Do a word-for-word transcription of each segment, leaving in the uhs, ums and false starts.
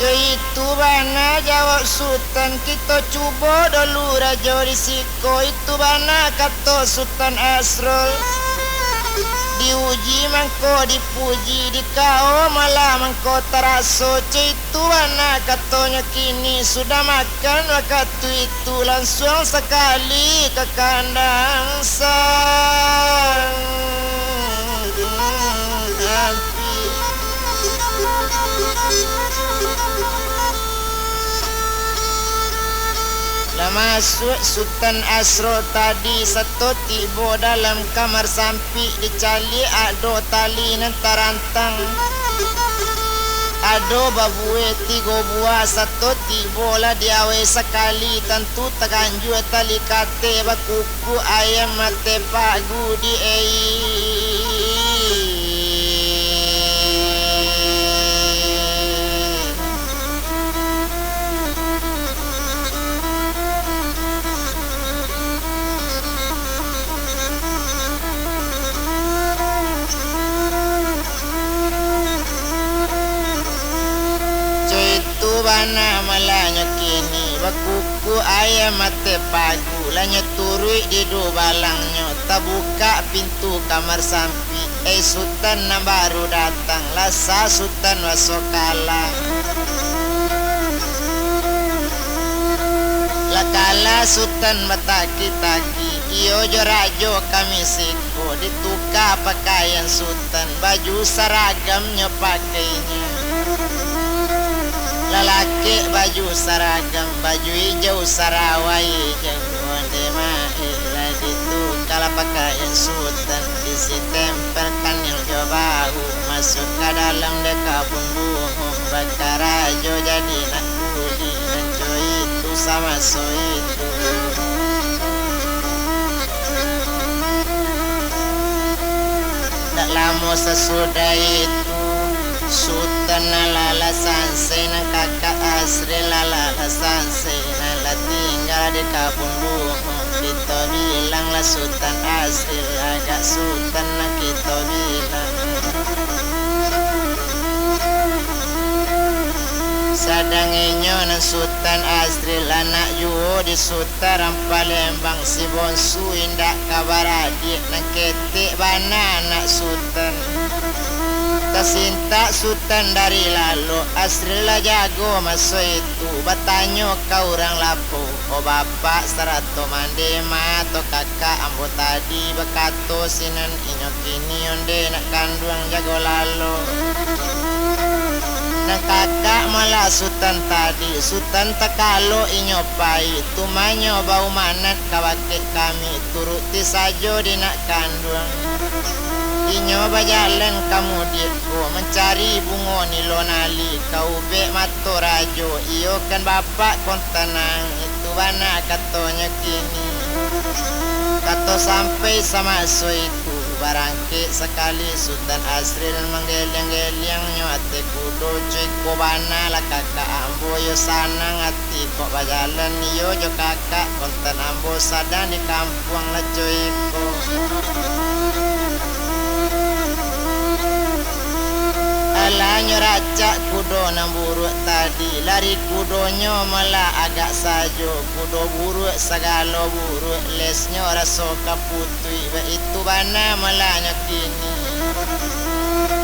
Itu bana jawab Sutan, kito cubo dulu rajo di siko. Itu bana kato Sutan Asrul. Diuji mangko dipuji, dikao malah mangko taraso. Itu bana katonyo kini, sudah makan wakatu itu, lansuang sakali ka kandang sang ampia. Lah masuak Sutan Asrul tadi, sato tibo dalam kamar sampik, dicaliak ado tali nan tarantang. Ado babuih tigo buah, sato tibo lah diaweh sakali, tantu taganjua tali kateh, bakukuak ayam ateh pagu di ai. Co itu bana malahnyo kini, bakukuak ayam ateh pagu, lah nyo turuik di dubalangnyo, tabukak pintu kamar sampik. Eh, Sutan nan baru datang, lah sa Sutan baso kalah. Lah kalah Sutan bataki-taki, iyo jo rajo kami siko, dituka pakaian Sutan, baju saragam nyo pakainyo. Lalakek baju saragam, baju ijau sarawai ijau, onde maeh lah dituka lah pakaian Sutan, isi tempel kaniang jo bahu, masuak ka dalam dek kabun bungo, bakarajo jadi nak kuli, nan co itu samaso itu. Dak lamo sasudah itu, Sutan alah lah sansai, nan kakak Asril alah lah sansai, nan lah tingga di kabun bungo. Kito bilang lah Sutan Asril, agak Sutan nan kito bilang. Sadang inyo nan Sutan Asril, anak juo di Sutan Tarang Palembang, si bonsu indak ka baradiak, nan ketek bana anak Sutan. Tasintak Sutan dari lalok, Asril lah jago maso itu, batanyo ka urang lapau, "O bapak sarato mande ma, atau kakak ambo tadi bakato sinan, inyo kini onde nak kanduang jago lalok." Nan kakak malah Sutan tadi, Sutan takalok inyo pai, tumanyo baumanat ka bakeh kami, turuti sajo di nak kanduang. Inyo bajalan ka mudiak ko, mancari bungo nilo nali, ka ubek mato rajo, iyo kan bapak kontanang, itu bana katonyo kini. Kato sampai samaso itu, barangkek sakali Sutan Asril, manggeliang-geliangnyo ateh kudo, co iko bana lah kakak ambo, iyo sanang ati kok bajalan iyo jo kakak, kontan ambo sadang di kampuang lah co iko. Alah nyo racak kudo nan buruak tadi, lari kudonyo malah agak sajo, kudo buruak sagalo buruak, lesnyo raso ka putuih, baitu bana malahnyo kini.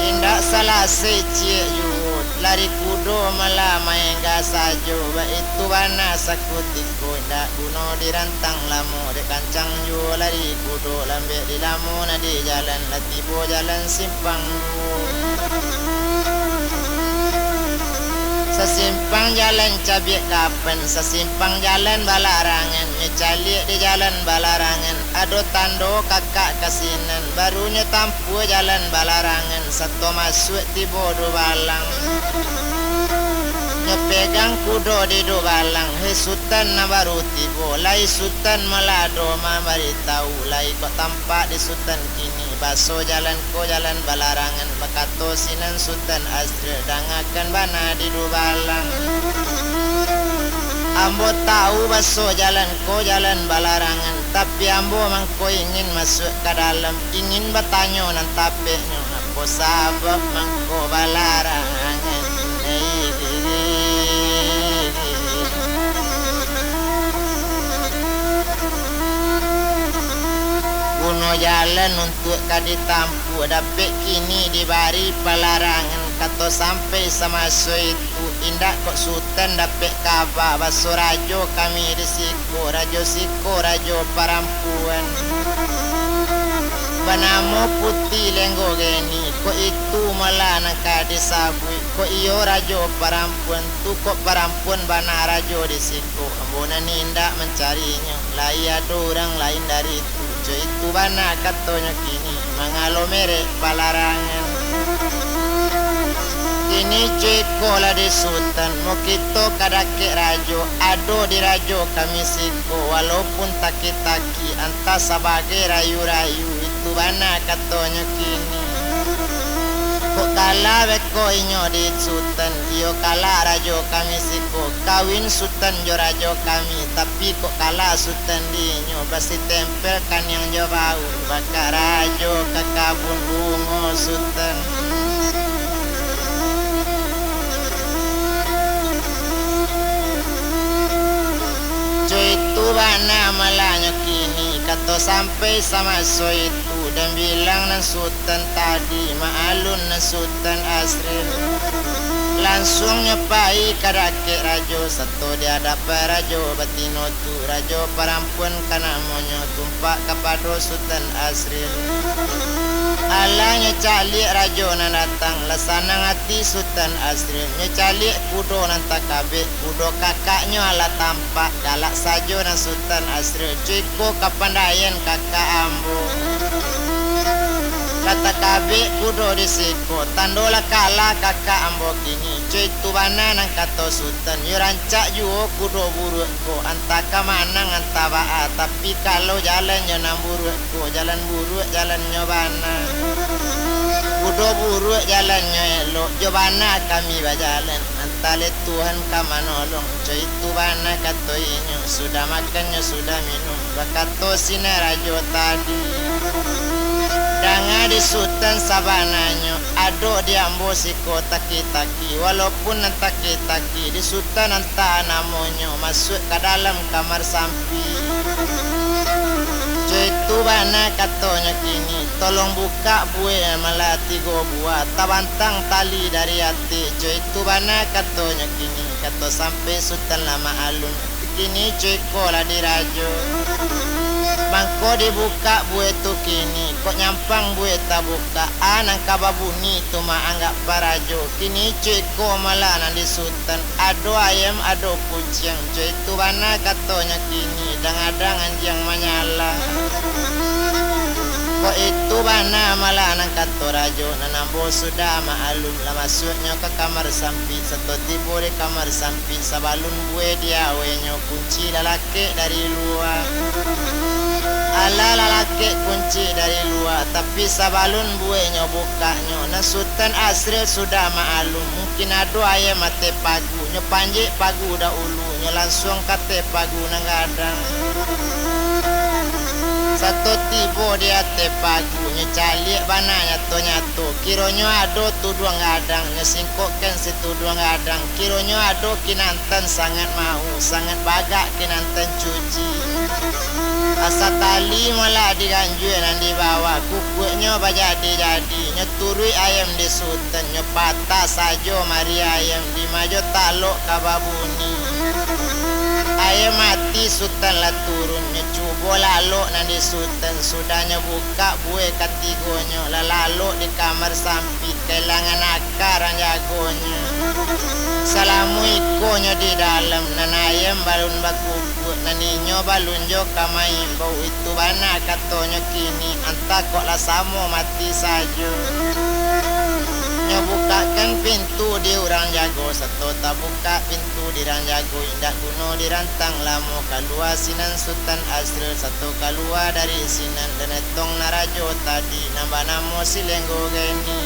Indak salasai ciek juo, lari kudo malah maengga sajo, baitu bana sakutiko, indak guno dirantang lamo, dek kancang juo lari kudo, lambek di lamo nan di jalan, lah tibo jalan simpang duo. Sasimpang jalan cabiak kapan, sasimpang jalan balarangan, nyo caliak di jalan balarangan, ado tando kakak ka sinan, baru nyo tampuah jalan balarangan, sato masuak tibo dubalang. Nyo pegang kudo di dubalang, hei Sutan nan baru tibo, lai Sutan malado mambaritau, lai kok tampak di Sutan kini, baso jalan ko jalan balarangan, bakato sinan Sutan Asril, dangakan bana di dubalang. Ambo tahu baso jalan ko jalan balarangan, tapi ambo mangko ingin masuak ka dalam, ingin batanyo nan tapeknyo, apo sabab mangko balarangan? jalan untuak ka ditampuah, dapek kini dibari palarangan. Kato sampai samaso itu, indak kok Sutan dapek kaba, baso rajo kami di siko, rajo siko rajo parampuan, banamo Puti Lenggogeni. Kok itu malah nan ka disabuik, kok iyo rajo parampuan tu, kok parampuan bana rajo di siko. Ambo nan indak mancarinyo, lai ado urang lain dari tu. Jo itu bana katonyo kini, mangalo merek palarangan. Kini cuko lah di Sutan, mukito ka dakek rajo, ado di rajo kami siko, walaupun taki-taki, antah sabagai rayu-rayu, itu bana katonyo kini. Kok kalah beko inyo di Sutan, iyo kalah rajo kami siko, kawin Sutan jo rajo kami, tapi kok kalah Sutan di inyo, basitempel kaniang jo baun, bakarajo ka kabun bungo Sutan. Jo itu bana malahnyo kini, kato sampai samaso itu, dan bilang nan Sutan tadi, ma'alun nan Sutan Asril. Lansuang nyo pai ka dakek rajo, sato di adapan rajo batino tu, rajo parampuan ka namonyo, tumpak kapado Sutan Asril. Alah nyo caliak rajo nan datang, lah sanang ati Sutan Asril. Nyo caliak kudo nan takabek, kudo kakaknyo alah tampak, galak sajo nan Sutan Asril. Cuko kapandaian kakak ambo. Lah takabek kudo di siko, tando lah kalah kakak ambo kini. Cuko itu bana nan kato Sutan, yo rancak juo kudo buruak ko, antah ka manang antah baa, tapi kalau jalannyo nan buruak ko, jalan buruak jalannyo bana. Kudo buruak jalannyo elok, jo bana kami bajalan, antah lai Tuhan ka manolong. Cuko itu bana kato inyo, sudah makan nyo sudah minum, bakato sinan rajo tadi. Danga di Sutan sabananyo, ado di ambo siko taki-taki, walaupun nan taki-taki, di Sutan antah namonyo, masuak ka dalam kamar sampik. Cuko itu bana katonyo kini, tolong bukak buek malah tigo buah, tabantang tali dari ateh. Cuko itu bana katonyo kini, kato sampai Sutan lah ma'alun. Kini cuko lah di rajo. Mangko dibukak buek tu kini, kok nyampang buek tabukak, a nan ka babuni tu maanggak parajo. Kini cuko malah nan di Sutan, ado ayam, ado kuciang, cuko itu bana katonyo kini, dangadang anjiang manyala. Kok itu bana malah nan kato rajo, nan ambo sudah ma'alun, lah masuaknyo ka kamar sampik, sato tibo di kamar sampik, sabalun buek di awenyo, kunci lah lakek dari lua. Alah lah lakek kunci dari lua, tapi sabalun bueknyo bukaknyo, nan Sutan Asril sudah ma'alun, mungkin ado ayam ateh pagu, nyo panjek pagu dahulu, nyo lansuang ka ateh pagu nan gadang. Sato tibo di ateh pagu, nyo caliak bana nyato-nyato, kironyo ado tuduang gadang, nyo singkokkan si tuduang gadang, kironyo ado kinantan sangat mahu, sangat bagak kinantan cuci. Asa tali malah diganjua nan di bawah, kukuaknyo bajadi-jadi, nyo turuik ayam di Sutan, nyo patah sajo mari ayam, di ma jo talok ka babuni. Ayam mati Sutan lah turun, nyo cubo lalok nan di Sutan, sudah nyo bukak buek katigonyo, lah lalok di kamar sampik, kahilangan aka rang jagonyo. Salamo iko nyo di dalam, nan ayam balun bakukuak, nan inyo balun jo ka maimbau, itu bana katonyo kini, antah kok lah samo mati sajo. Nyo bukakkan pintu di urang jago, sato tabukak pintu di rang jago, indak guno dirantang lamo, kalua sinan Sutan Asril, sato kalua dari sinan, dan etong nan rajo tadi, nan banamo si Lenggogeni.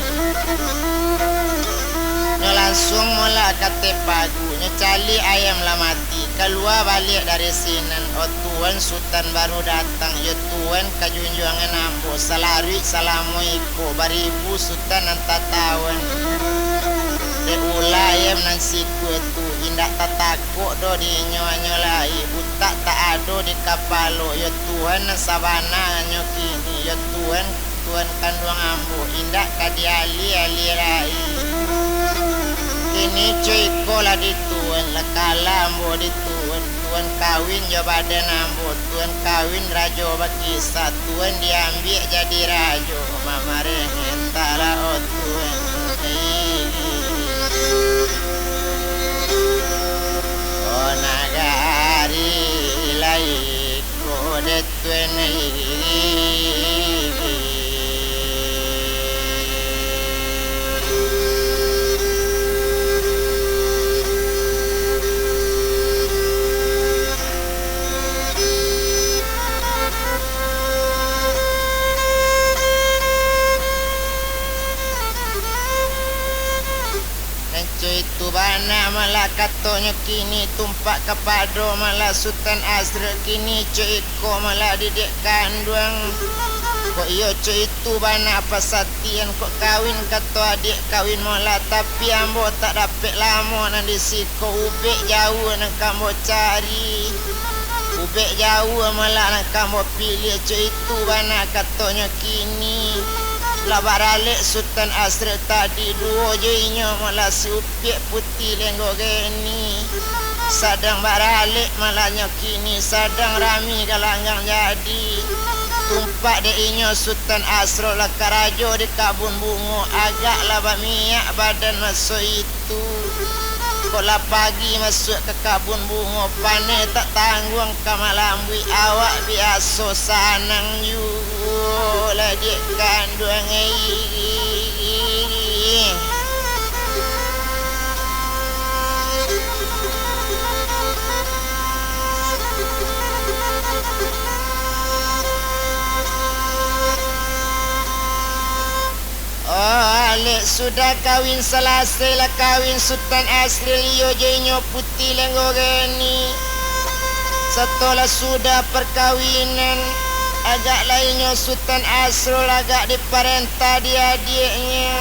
Nyo lansuang molak ka ateh pagu, nyo caliak ayam lah mati, kalua baliak dari sinan, o Tuan Sutan baru datang, yo Tuan ka junjuangan ambo, salaruik salamo iko, baribu Sutan nan tataun. Dek ulah ayam nan sikua tu, Indak tatakok doh di inyo-inyo lai, utak tak ado di kapalo. Yo Tuhan nan sabananyo kini, yo Tuhan, Tuhan kanduang ambo, indak ka dialie-alie lai. Kini co iko lah di Tuhan, lah kalah ambo di Tuhan. Tuhan kawin jo badan ambo, Tuhan kawin rajo bakisa, Tuhan diambiak jadi rajo, mamareh entahlah, oh Tuhan. Oh nagari lai ko dek Tuhan. Nan co itu bana malah katonyo kini, tumpak kapado malah Sutan Asril kini, co iko malah didiak kanduang. Kok iyo co itu bana pasatian, kok kawin kato adiak kawin malah, tapi ambo tak dapek lamo nan di siko, ubek jauah nan ka ambo cari. Ubek jauah malah nan ka ambo piliah, co itu bana katonyo kini. Lah baralek Sutan Asril tadi, duo jo inyo malah si Upiak Putih Lenggo Geni. Sadang baralek malah nyo kini, sadang rami galanggang jadi. Tumpak dek inyo Sutan Asril lah karajo di kabun bungo, agak lah bamiak badan maso itu. Kok lah pagi masuak ka kabun bungo, paneh tak tangguang ka malambuik, awak biaso sanang juo lah diak kanduang. Oh, alek sudah kawin salasai, lah kawin Sutan Asril iyo jo inyo Putih Lenggo Geni. Satolah sudah parkawinan, agak lah inyo Sutan Asrul agak diparentah di adiaknyo.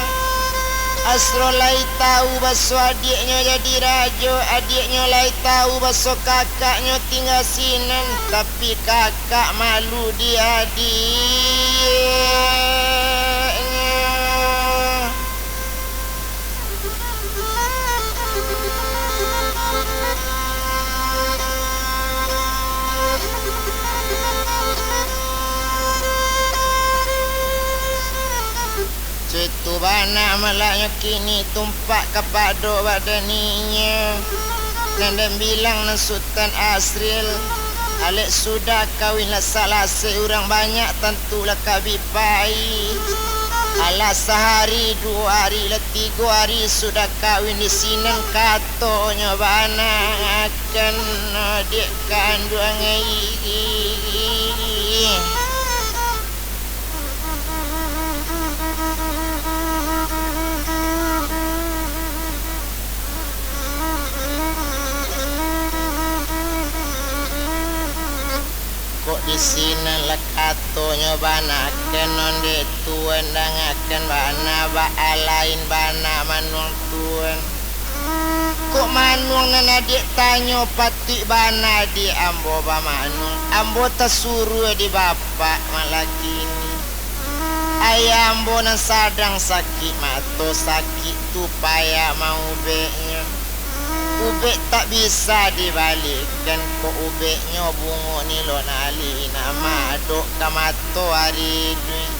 Asrul lai tahu baso adiaknyo jadi rajo, adiaknyo lai tahu baso kakaknyo tingga sinan, tapi kakak Kak malu di adiaknyo. Caitu bana malaknyo kini tumpak kapado badan inyo. Nan den bilang nan Sutan Asril, alek sudah kawin lah salasai, urang banyak tantu lah ka bi pai. Alah sahari, duo ari, lah tigo ari sudah kawin di sinan katonyo bana akan diak kanduang. Kok di sinan lah katonyo bana, keno dek Tuan, dangakan bana, baa lain bana manuang Tuan. Kok manuang nan adiak tanyo patuik bana di ambo bamanuang? Ambo tasuruah di bapak malah kini. Ayah ambo nan sadang sakik mato, sakik tu payah maubeknyo. Ubek tak bisa dibalikan, kok ubeknyo bungo nilon ali, nan maadok ka mato ari iduik.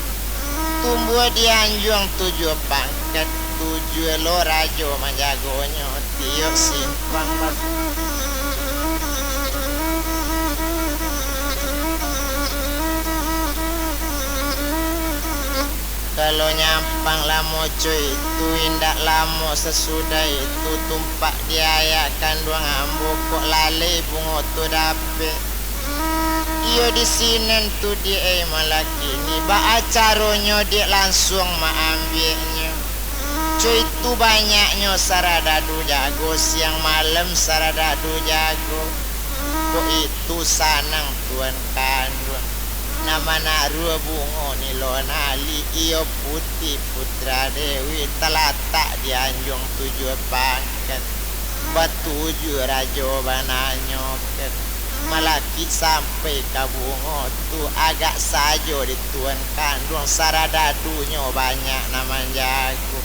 Tumbuah di anjuang tujuah pangkat, tujuah lo rajo manjagonyo, tiok simpang bak-, Kalau nyampang lamo co itu, indak lamo sasudah itu, tumpak di ayah kanduang ambo, kok lalai bungo tu dapek. Iyo di sinan tu diak, eh, malah kini, baa caronyo diak lansuang maambiaknyo? Co itu banyaknyo saradadu jago, siang malam saradadu jago. Kok itu sanang Tuan kanduang, nan manaruah bungo nilon ali, iyo Putih Putra Dewi, talatak di anjuang tujuah pangkat. Batuju rajo bananyo, malakik sampai ka bungo tu, agak sajo di tuan kanduang saradadunyo banyak nan manjago.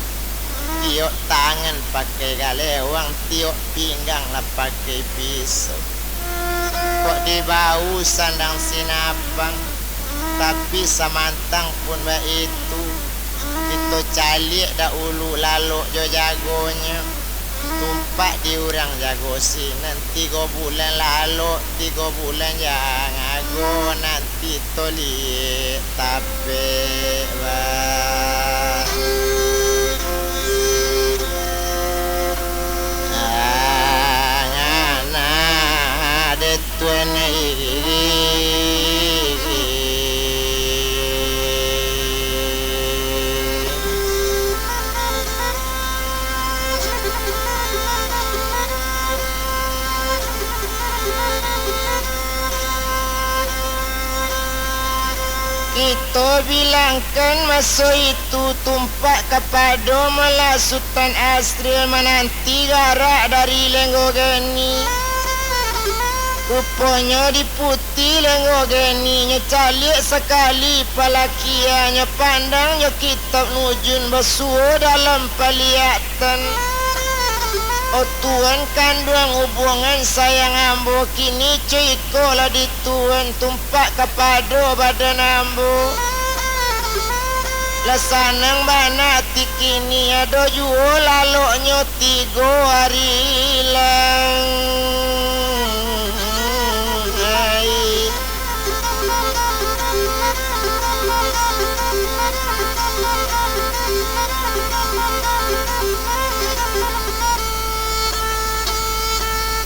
Tiok tangan pakai galewang, tiok pinggang lah pakai pisau. Kok dibau sandang sinapang, tapi samantang pun baitu, kito caliak dahulu lalok jo jagonyo. Tumpak di urang jago sinan, tigo bulan lalok, tigo bulan jago, nanti toliak tapek, bah. Ah, ngana dek Tuan. Kito bilangkan maso itu tumpak kapado Mallah Sutan Asril mananti garak dari Lenggogeni. Ruponyo di Ti Lenggogeni, nyo caliak sakali palakian, nyo pandang jo kitab nujun basuo dalam paliatan. O tuan kanduang ubuangan sayang ambo, kini co iko lah di tuan tumpak kapado badan ambo. Lah sanang bana ati kini, ado juo laloknyo tigo ari lai.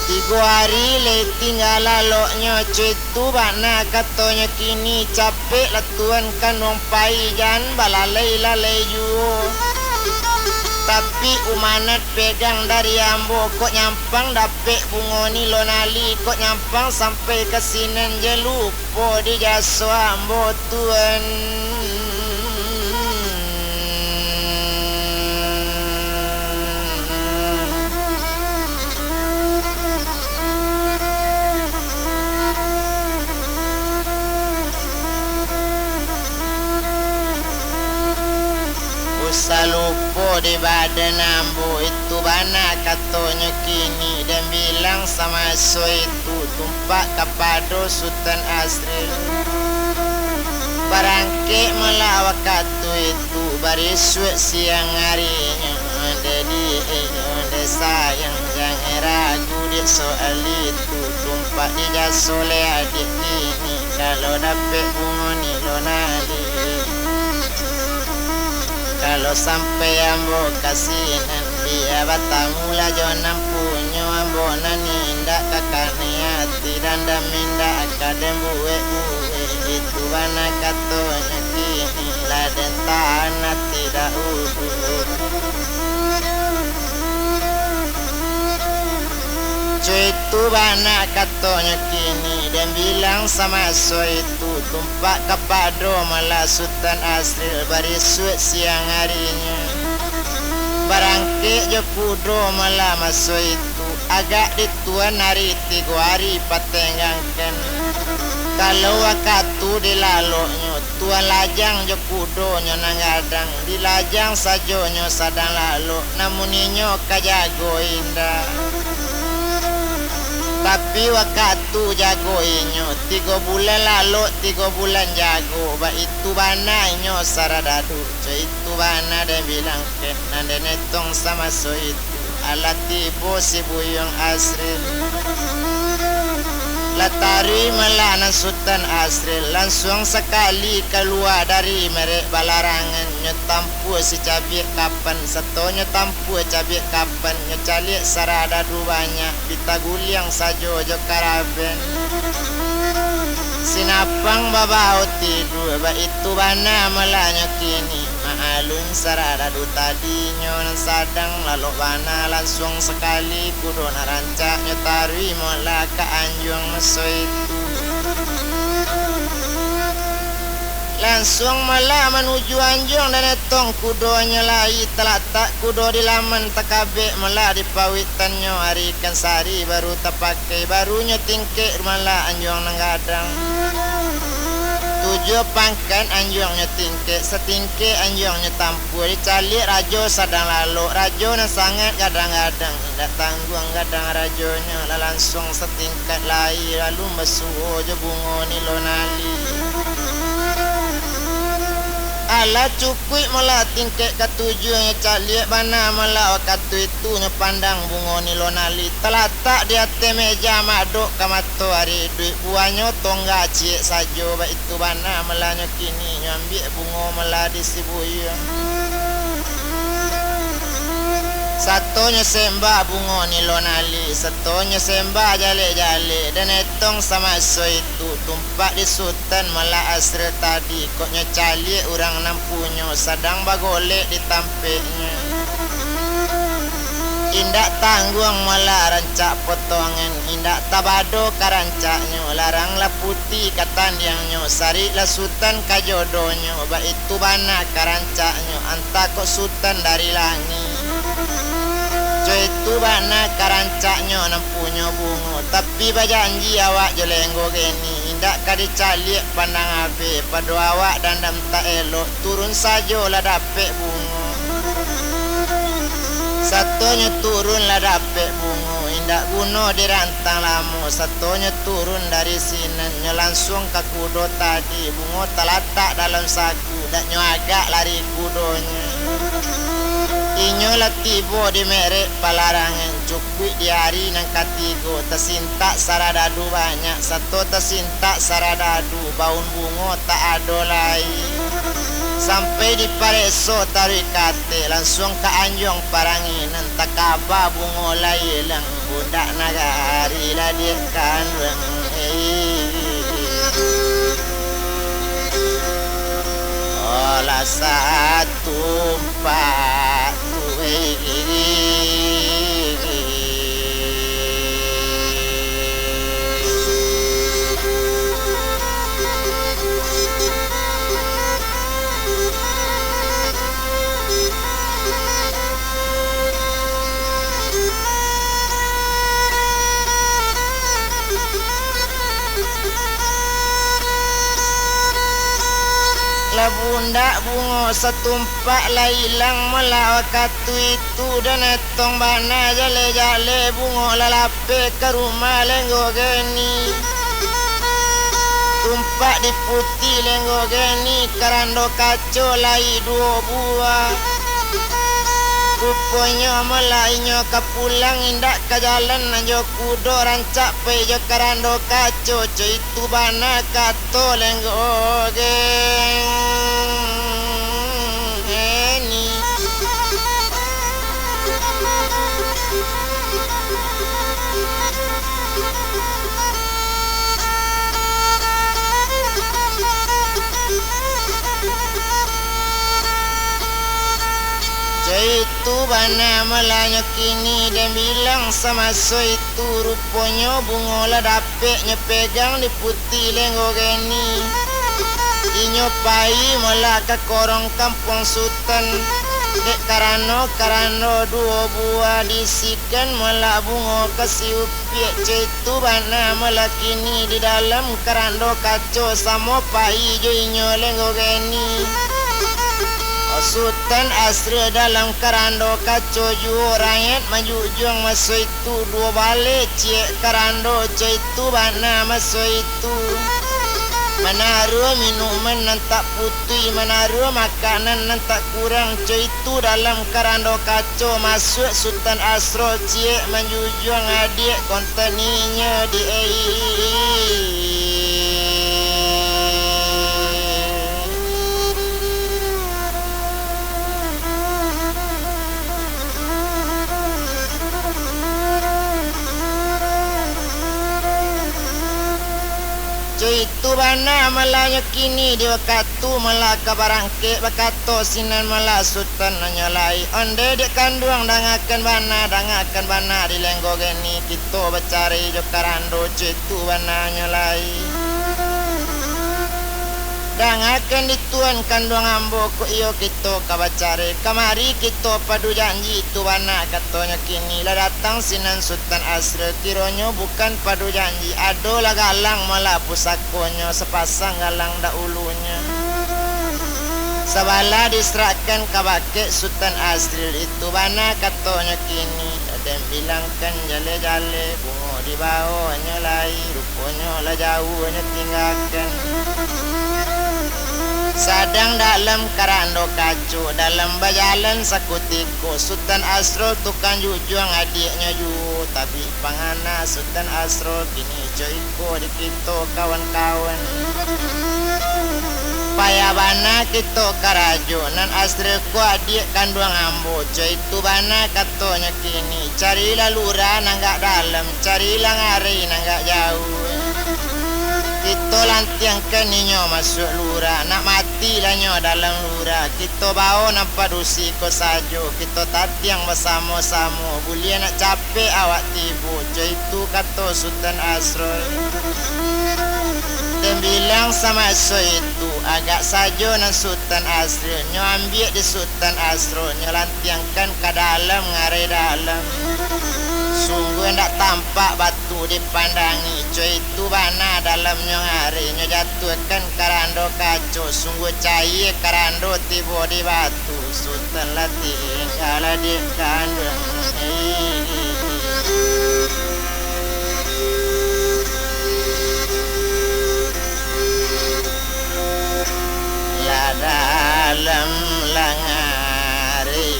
Tigo ari lai tingga laloknyo, co itu bana katonyo kini, capek lah tuan kanduang pai, jan balalai-lalai juo. Tapi umanat pegang dari ambo, kok nyampang dapek bungo ni lo nali, kok nyampang sampai ka sinan, jan lupo di jaso ambo tuan. Usah lupo di badan ambo, itu bana katonyo kini, den bilang samaso itu tumpak kapado Sutan Asril. Barangkek malah wakatu itu, barisuak siang arinyo, dek diak, dek sayang, jangan ragu dek soal itu. Tumpak di jaso lai adiak kini, kalau dapek bungo ni lo nali. Kalau sampai ambo ka sinan, bia batamu lah jo nan punyo ambo, nan indak ka kanai ati, dandam indak ka den buek-buek. Itu bana katonyo kini, lah den tahan ati dahulu. Co itu bana katonyo kini, den bilang samaso itu tumpak kapado malah Sutan Asril, barisuak siang arinyo. Barangkek jo kudo malah maso itu, agak di tuan ari tigo ari patenggang kan. Kalau wakatu di laloknyo, tuan lajang jo kudonyo nan gadang, dilajang sajonyo sadang lalok, namun inyo ka jago indak. Tapi wakatu jago inyo, tigo bulan lalok, tigo bulan jago, baitu bana inyo saradadu. Co itu bana den bilang kan, nan den etong samaso itu. Alah tibo si Buyuang Asril. Lah taruih malah nan Sutan Asril, lansuang sakali kalua dari merek balarangan, nyo tampua si cabiak kapan, sato nyo tampua cabiak kapan, nyo caliak saradadu banyak, bi taguliang sajo jo karaben. Sinapang babao tidua, baitu bana malah nyo kini. Maalun saradadu tadinyo nan sadang lalok bana, lansuang sakali kudo nan rancak nyo taruih malah ka anjuang maso itu. Lansuang malah manuju anjuang, dan etong kudonyo lai talatak kudo di laman, takabek malah di pawiktannyo, ari kan sari baru tapakai, baru nyo tingkek malah anjuang nan gadang. Tujuah pangkan anjuangnyo tingkek, satingkek anjuangnyo tampuah, dicaliak rajo sadang lalok, rajo nan sangaik gadang-gadang. Indak tangguang gadang rajonyo, lah lansuang satingkat lai, alun basuo jo bungo nilo nali. Alah cukuik malah tingkek katujuah, nyo caliak bana malah wakatu itu, nyo pandang bungo nilo nali talatak di ateh meja, madok ka mato ari iduik, buahnyo tongga ciek sajo, baitu bana malah nyo kini, nyo ambiak bungo malah di si buyuang. Satonyo sembah bungo nilo nali, satonyo sembah jalek-jalek, dan etong samaso itu tumpak di Sutan malah Asril tadi, kok nyo caliak urang nan punyo sadang bagolek di tampeknyo. Indak tangguang malah rancak potongan, indak tabado karancaknyo, larang lah putiah ka tandiangnyo, sarik lah Sutan ka jodonyo, baitu bana karancaknyo, antah kok Sutan dari langik. Co itu bana karancaknyo nan punyo bungo, tapi bajanji awak jo Lenggo Geni, indak ka dicaliak pandang abih, pado awak dandam tak elok, turun sajo lah dapek bungo. Satonyo turun lah dapek bungo, indak guno dirantang lamo, satonyo turun dari sinan, nyo lansuang ka kudo tadi, bungo talatak dalam saku, dak nyo agak lari kudonyo. Inyo lah tibo di merek palarangan, cukuik di ari nan katigo, tasintak saradadu banyak, sato tasintak saradadu, baun bungo tak ado lai. Sampai diparekso taruih ka ateh, lansuang ka anjuang paranginan, takaba bungo lai ilang, budak nagari lah dek kanduang. Olah satumpak tu. Lah bundak bungo satumpak lah ilang malah wakatu itu, dan etong bana jaleh-jaleh bungo lah lapeh ka rumah Lenggo Geni. Tumpak di putiah Lenggo Geni, karando kaco lai duo buah. Ruponyo malah inyo ka pulang, indak ka jalan jo kudo, rancak pai jo karando kaco, co itu bana kato Lenggo Geni. Co itu bana malah nyo kini, den bilang samaso itu, ruponyo bungo lah dapek nyo pegang di putiah Lenggo Geni. Inyo pai malah ka korong kampuang Sutan, dek karano, karano duo buah diisikan malah bungo ka siupiak. Co itu bana malah kini di dalam karando kaco, samo pai jo inyo Lenggo Geni. Sutan Asril dalam karando kaco juo, rakyat manjujuang maso itu, duo baleh ciek karando, co itu bana maso itu. Manaruah minuman nan tak putuih, manaruah makanan nan tak kurang, co itu dalam karando kaco, masuak Sutan Asril ciek manjujuang adiak konten inyo di ai. Co itu bana malah nyo kini, di wakatu malah ka barangkek, bakato sinan malah Sutan nyo lai, ondeh dek kanduang, dangakan bana, dangakan bana di Lenggo Geni, kito bacari jo karando, co itu bana nyo lai. Dangakan di tuan kanduang ambo, kok iyo kito ka bacarai. Kamari kito padu janji, itu bana katonyo kini. Lah datang sinan Sutan Asrul, kironyo bukan padu janji. Adolah galang malah pusakonyo, sapasang galang dahulunyo. Sabalah diserahkan ka bakeh Sutan Asrul, itu bana katonyo kini. Raden bilangkan jaleh-jaleh, bungo dibawonyo lai, ruponyo lah jauah nyo tinggakan. Sadang dalam karando kaco, dalam bajalan sakutiko, Sutan Asrul tukang jujuang adiaknyo juo, tabik pangana Sutan Asrul kini. Coiko di kito kawan-kawan. Payah bana kito karajo, nan Asrul ko adiak kanduang ambo. Coitu bana katonyo kini, carilah lurah nan agak dalam, carilah ngarai nan agak jauah. Kito lantiangkan inyo masuak lurah, nak mati lah nyo dalam lurah. Kito bao nan padusi ko sajo, kito tatiang basamo-samo, buliah nak capek awak tibo. Coitu kato Sutan Asrul. Den bilang samaso itu, agak sajo nan Sutan Asrul, nyo ambiak di Sutan Asrul, nyo lantiangkan ka dalam ngarai dalam. Sungguah ndak tampak batu dipandangi, coitu bana dalamnyo ngarai, nyo jatuahkan karando kaco, sungguah cayie karando tibo di batu. Sutan lah tingga lah dek kanduang. Lah dalam lah ngarai.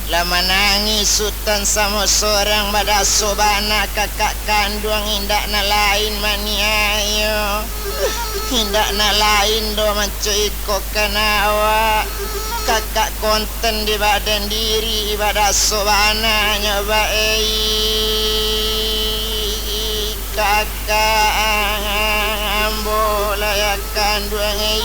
Lah manangih Sutan samo sorang, badaso bana kakak kanduang, indak nan lain maniayo, indak nan lain doh mancoikokan awak. Kakak konten di badan diri, badaso bana nyo bae. Kakak ambo lah ya kanduang, eh.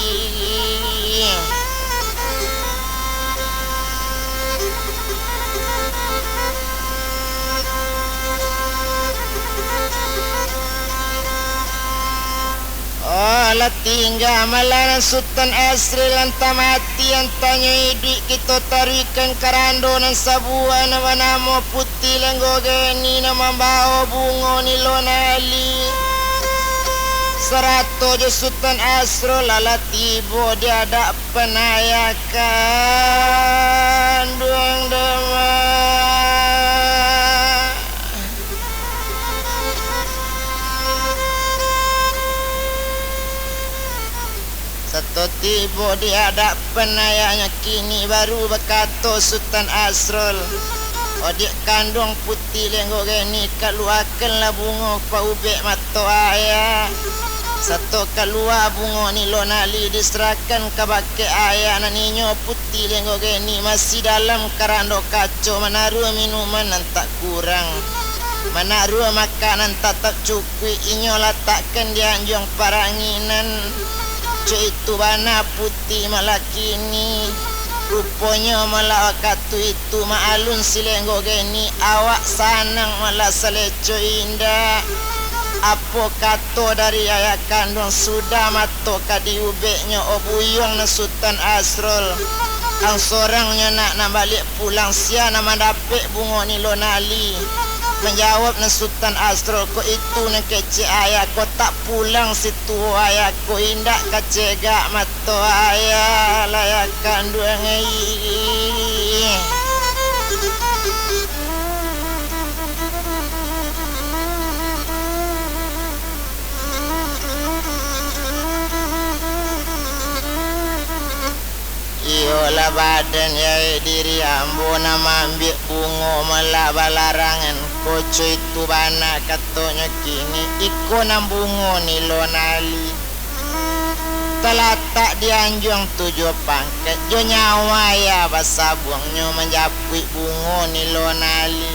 Oh, lah tingga malah nan Sutan Asri, antah mati, antahnyo iduik, kito taruihkan karando nan sabuah nan banamo Puti Lenggok Geni nan mambawo bungo nilo nali, sarato jo Sutan Asrul lah tibo di adapan ayah kanduang Demak. Sato tibo di adapan ayahnyo, kini baru bakato Sutan Asrul, "Odiak kanduang Puti Lenggok Geni, kaluakanlah bungo paubek mato ayah." Sato kalua bungo nilo nali, diserahkan kabake ayah, nan inyo Puti Lenggok Geni masih dalam karando kaco, manaruah minuman nan tak kurang, manaruah makanan tatap cukuik, inyo latakkan di anjuang paranginan. Cok itu bana Puti malah kini. Ruponyo malah wakatu itu maalun si Lenggok Geni, awak sanang malah saleco indak. Apo kato dari ayah kanduang, sudah mato ka diubeknyo, o buyuang nan Sutan Asrul. Ang sorang nyo nak nan baliak pulang, sia nan mandapek bungo nilo nali? Manjawab nan Sutan Asrul, "Kok itu nan kecek ayah ko, tak pulang si tuo ayah ko, indak ka cegak mato ayah, lah ya kanduang, eh." Iyolah badan, yai, diri ambo nan maambiak bungo malah balarangan. Koco itu bana katonyo kini, iko nan bungo nilo nali. Talatak di anjuang tujuah pangkek, jo nyawa ayah basabuang nyo manjapuik bungo nilo nali.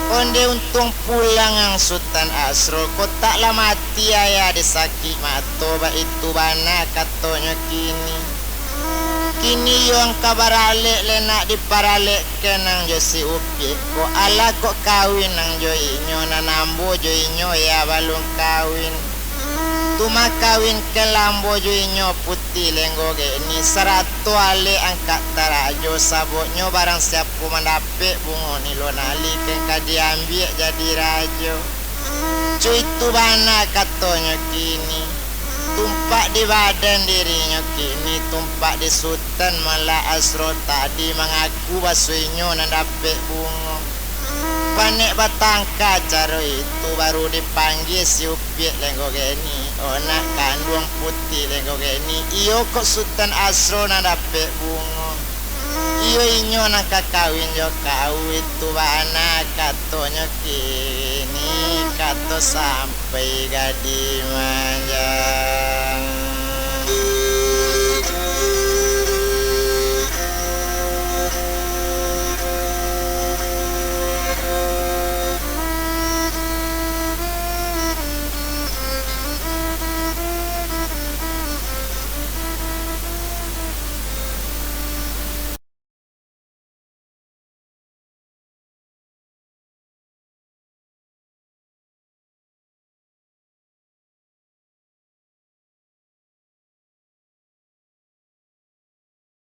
Onde untuang pulang ang Sutan Asrul, kok tak lah mati ayah di sakik mato, baitu bana katonyo kini. Kini yo angka baralek, lai nak diparalekkan nan jo si Upiak ko. Alah kok kawin nan jo inyo, nan ambo jo inyo yo balun kawin. Tu mah kawinkanlah ambo jo inyo Puti Lenggogeni, sarato alek angkek tarajo, sababnyo barang siapo mandapek bungo nilo nali, kan ka diambiak jadi rajo. Cuitu bana katonyo kini. Tumpak di badan dirinyo kini, tumpak di Sutan Malak Asro tadi, mangaku baso inyo nan dapek bungo. Panek batangka caro itu, baru dipanggia si Upiak Lenggogeni, anak kanduang Puti Lenggogeni. Iyo kok Sutan Asro nan dapek bungo. Iyo inyo nan ka kawin jo kau, itu bana katonyo kini, kato sampai gadi manja.